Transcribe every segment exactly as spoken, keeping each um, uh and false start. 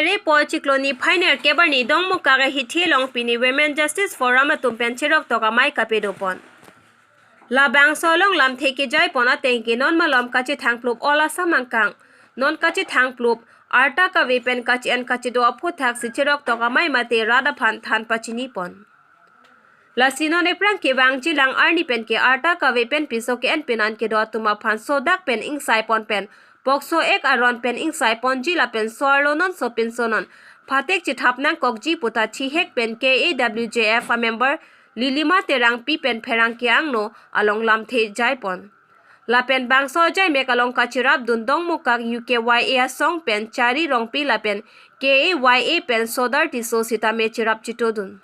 Repo chiklo ni phainer kebarni Dongmukak ahithi along pini Women Justice Forum atum pen cheroktok amei kapado pon. Labangso along lamthe kejai pon ateng ke non malom kachethangplup all Assam angkang, non kachethangplup arta kave pen kachi-en kachido aphuthak si cheroktok amei mate rat aphan than pachini pon. Lasi non ephrang kevangji lang arni pen ke arta kave pen piso ke-en penan kedo atum aphan sodak pen ingsai pon pen POCSO Act aron pen ingsai ponji lapen so-arlo non sopinso non phatek chethap nangkokji puta thihek pen K A W J F a member Lilima Terangpi pen pherangke angno along lamthe jai pon. Lapen bangso ajaimek along kachirap dun Dongmukak U K Y A asong pen Chari Rongpi lapen K A Y A pen Sodar Tisso sitame chirap chitodun.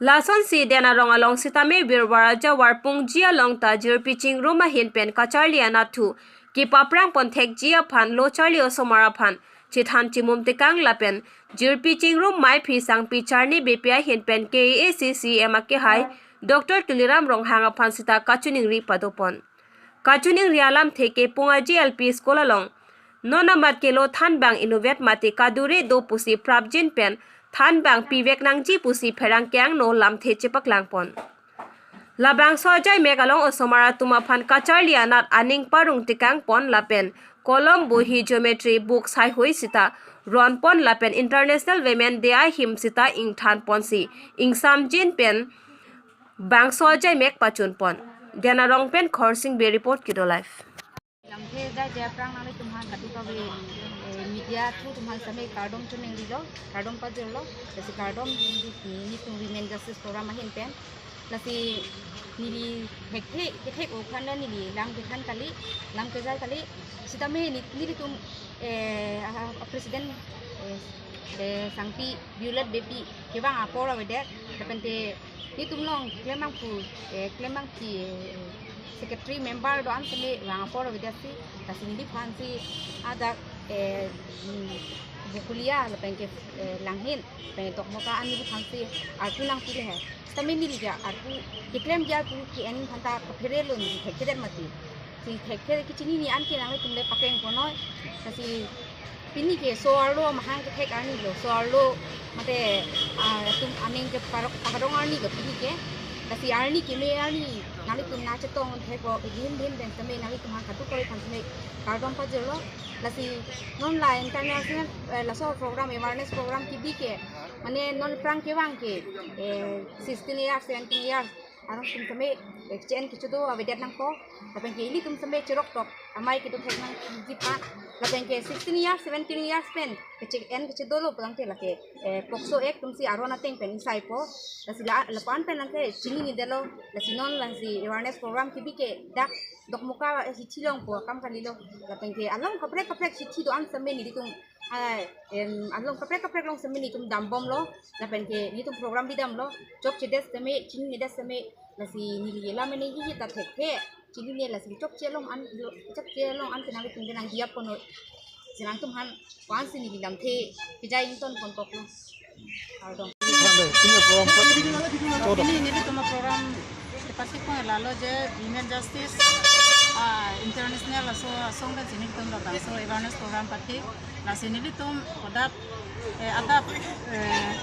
Lasonsi Den Arong along sitame Birwar ajavar pungji along ta jirpi chingrum ahin pen kacharli anatthu kepaprang pon thekji aphan lo charli osomar aphan chethan chimum tekang lapen jirpi chingrum maiphi sangpi charni bepi ahin pen K A A C C M akehai Doctor Tuliram Ronghang aphan sita kachiningri pado pon. Kachiningri alamthe ke Pungaji L P School along non amat ke lo thanbang inutvet mate kadure do pusi prapjin pen thanbang pivek nangji pusi pherangke angno lamthe chepaklang pon. Labangso ajaimek along osomar atum aphan kacharli anat aning parong tekang pon lapen kolom, bohi, geometry book saihui sita ron pon lapen International Women Day ahim sita ingthan ponsi ingsamjin pen bangso ajaimek pachun pon. Den Arong pen Khorsing Bey report, Kido Live. Lamthe jai jai aphrang nanglitum aphan kadokave, eh, media through atum aphan sitame kardom chiningrilo, kardom pajirlo, lasi kardom neli, nelitum Women Justice Forum ahin pen. Lasi neli thekthe, kethek-o aphan ta neli lam kethan kali, lam kejai kali, sitame ne-, nelitum, eh, a, a, president, eh, eh, sangpi Violet Beypi kevang apor avedet, lapen te netum along klem abangphu, eh, klem abangpi, eh, secretary member do-an sitame vang apor avedetsi, lasi neliphansi adak, eh, mm, Bokolia lapen ke, eh, Langhin, lapen Dokmoka an neliphansi arpu nangpile he. Sitame neli ke arpu, keklem ke arpu ke-en aphan ta kaphere lo, neli thekthedet mati. Si thekthe kechinine an ke nanglitum le pakeng ponoi. Lasi pini ke so-arlo mahang kethek arni lo, so-arlo mate, ah, atum aning ke parok parong arni lo pini ke. Lasi arni keme arni nanglitum nangchetong thekpo, din din pen sitame nanglitum aphan kadokave aphan sitame kardom pajirlo. Lasi non la international, eh, laso program, awareness program kebi ke, mane non ephrang kevang ke, eh, sixteen years, seventeen years arong atum sitame, eh, che-en kechido avedet nangpo. Lapen ke ilitum sitame cheroktok amei kedo thek nangji aphan. Lapen ke sixteen years, seventeen years pen keche-en kechido lo pulang te lake, eh, POCSO Act atumsi aron ateng pen ingsaipo. Lasi la, lapu-an pen nangke chininedetlo. Lasi non lasi awareness program kebi ke dak Dokmoka, eh, hithi along pu akam kalilo. Lapen ke along kaprek kaprek hithi do-an sitame nelitum, ah, em, along kaprek kaprek along sitame nelitum dambomlo. Lapen ke nelitum program bidamlo. Chokchedet sitame, chininedet sitame, lasi neli la mene hihi ta thekthe chinine, lasi chokche along an, chokche along an ke nanglitum ke nangdiya ponoi. Lasi nangtum aphan aphansi neli lamthe kejai ington ponkoklo. Kardom. Pini nelitum program kepathik pon lalo je Women Justice, ah, International aso asong pen si nelitum labangso awareness program pathik. Lasi nelitum adap, eh, adap, eh,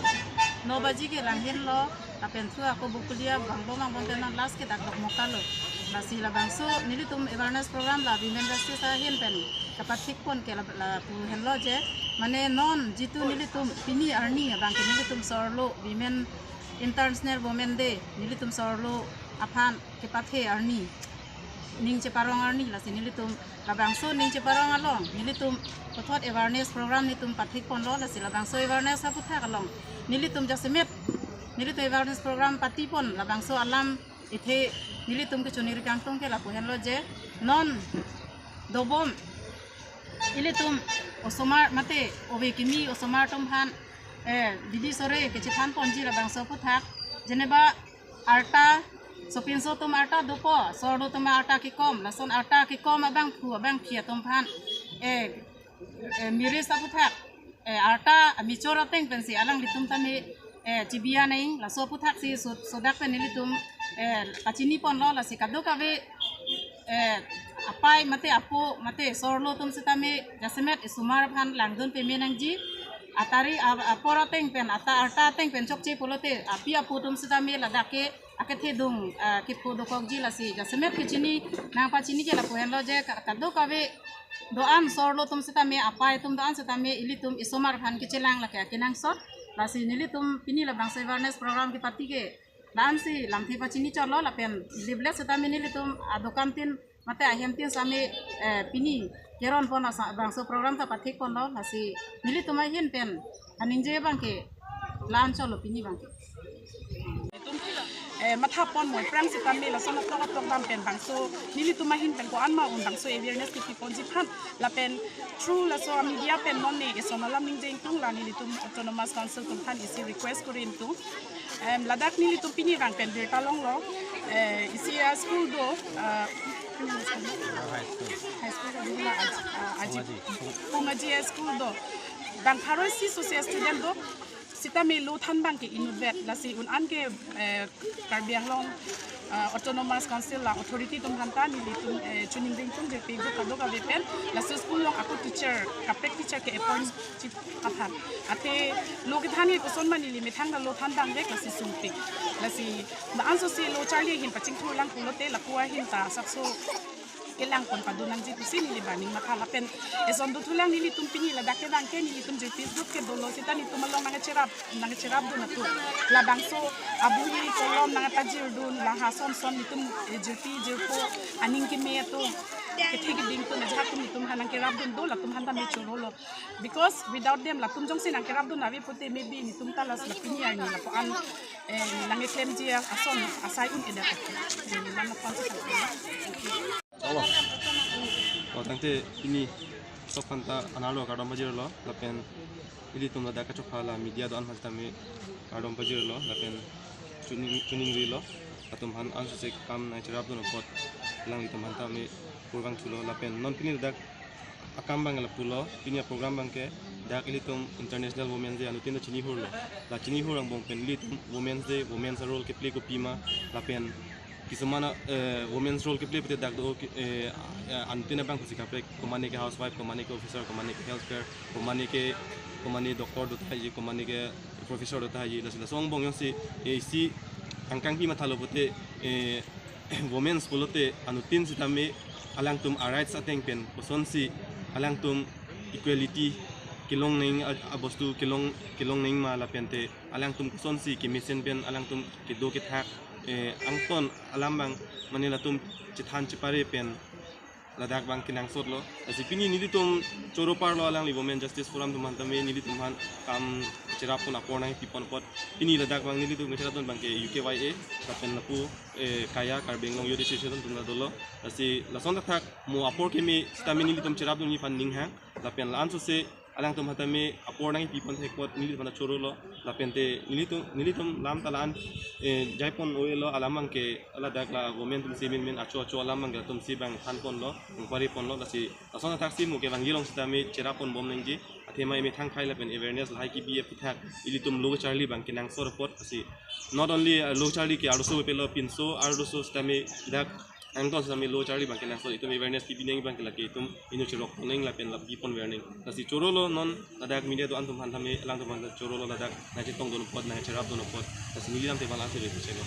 no baji ke Langhin lo, lapen thu ako Bokolia vangbom vangbom pen non last ke dak Dokmoka lo. Lasi labangso nelitum awareness program la Women Justice ahin pen kapathik pon ke la, lapu henlo je, mane non jitu nelitum pini arni abang ke nelitum so-arlo Women, International Women Day, nelitum so-arlo aphan kepathe arni, ning cheparong arni, lasi nelitum labangso ning cheparong along nelitum puthot awareness program nelitum pathik ponlo. Lasi labangso awareness aputhak along nelitum jasemet nelitum awareness program pati pon labangso alam ithe nelitum kechoningri kangtung ke lapu henlo je, non dobom ilitum osomar mate ove kimi osomar atum aphan, eh, didi sore kechethan ponji labangso aputhak, jeneba arta, sopinso atum arta dopo, so-arlo atum arta kekom, lason arta kekom abangphu abangphi atum aphan, eh, eh, marriage aputhak, eh, arta mature ateng pensi alanglitum tame, eh, chibiya nang, laso aputhak si so-, sodak pen nelitum, eh, pachini ponlo. Lasi kadokave, eh, Apei mate apo mate sorlo atum sitame jasemet isomar aphan langdun peme nangji. Atari a-, apor ateng pen, ata arta ateng pen chokche pulote api apo atum sitame ladak ke akethedung, ah, kipho dokokji. Lasi jasemet kechini nangpachini ke lapu henlo je ka-, kadokave do-an sorlo atum sitame, apei atum do-an sitame ilitum isomar aphan kechelang lake akenangsot. Lasi nelitum pini labangso awareness program kepati ke la-ansi lamthe pachini chotlo lapen leaflet sitame nelitum adokan tin mate ahem tin sitame, eh, pini keron pon asa bangso program ta pathek ponlo. Lasi nelitum ahin pen aningje abangke la-an chotlo pini abangke. Itum, eh, matha pon mo prang sitame lason atok atok dam pen bangso nelitum ahin pen ko-an ma un bangso awareness kepi ponji aphan lapen through laso media pen non ne ison alam ningje ingtung la nelitum Autonomous Council atum aphan isi request kori ingtung. Em, ladak nelitum pini abang pen birta longlo. Eh, isi a-school do, ah, high school. High school do la, ah, aji. Pungaji. Pungaji a-school do. Bang pharo isi sosi a-student do. Sitame lo than abangke inutvet. Lasi un-an ke, eh, Karbi Anglong, ah, Autonomous Council la authority atum aphanta nelitum, eh, choningri ingtung jirpi gu kadokave pen. Laso school along ako teacher, kaprek teacher ke-appoint chip aphan. Athe lo kethan ke koson ma neli methang ta lo than abang vek lasi sungpik. Lasi la-ansosi lo charli ahin pachingthur lang pulote lapu ahin ta sapso kelang pon padun nangji pusi neli bang ning matha lapen eson dothulang nelitum pini ladak ke abangke nelitum jirpi group ke dolo sita nelitum along nangcherap, nangcherapdun atum. Labangso abui kolom nangpajirdun, la ha son son nelitum, eh, jirpi jirpo aning keme atum, kethe keding atum ajahak atum nelitum aphan nangkerapdun do, latum aphan tame chorolo. Because without them, latum jongsi nangkerapdun ave pute maybe nelitum ta lasi pini arni lapu-an, eh, nangkeklemji ason asai un-edet. Eh, nelitum aphan si. Halo. Oh, tangte pini sok aphanta anerlo kardom pajirlo, lapen ilitum ladak kachokha la media do-an aphan tame kardom pajirlo, lapen choning, choningrilo, latum aphan ansosi kam nangcherapdun apot alanglitum aphan tame kurvangthulo, lapen non pini ladak akam abang lapulo, pini a-program abangke dak ilitum International Women's Day anuttin ta chinihurlo. La chinihur angbong pen ilitum Women's Day, women's role keplay kopima, lapen kisuman, eh, women's role keplay pute dak do, eh, eh, anuttin abang pusi kaprek, komane ke housewife, komane ke officer, komane ke healthcare, komane ke, komane doctor do tahai, komane ke professor do tahai, lasi laso angbong jongsi, eh, isi angkang pi mathalo pute, eh, women's pulote anuttin sitame alangtum a-rights ateng pen kosonsi alangtum equality kelong nang a-, abostu kelong, kelong nang ma lapente alangtum kosonsi kemesen pen alangtum kedo kethak, eh, angton alam abang mane latum chethan chepare pen ladak abang kenangsotlo. Lasi pini nelitum choro parlo alangli Women Justice Forum atum aphan tame nelitum aphan kam cherap pon apor nangpi pon apot. Pini ladak abang nelitum kecherap dun abangke U K Y A, lapen lapu, eh, kaya Karbi Anglong Youth Association atum ta dolo. Lasi lason thakthak mo apor keme sitame nelitum cherapdunji aphan ninghang. Lapen la-ansosi alangtum aphan tame apor nangpi pon thek apot nelitum aphan chorolo. Lapente nelitum, nelitum lam ta la-an, eh, jai pon oi lo alam abangke ladak la women atum si min min acho acho alam abangke latum si abang than ponlo, nangpari ponlo, lasi lason thakthak si mo kevangji along sitame cherap pon bom nangji, athema emethang khai lapen awareness lahai kebi aphuthak ilitum lo charli abang kenangsot apot, lasi not only, uh, lo charli ke arloso pelo, pinso arloso sitame dak angton sitame lo charli abang kenangsot, itum awareness kebi nang abangke lake itum inut cherok pon nang lapen la bi pon ver nang. Lasi chorolo non ladak media do-an atum aphan tame alangtum aphan chorolo ladak nangchetongdun apot nangcherapdun apot. Lasi neli lamthe abang la-ansi chelo.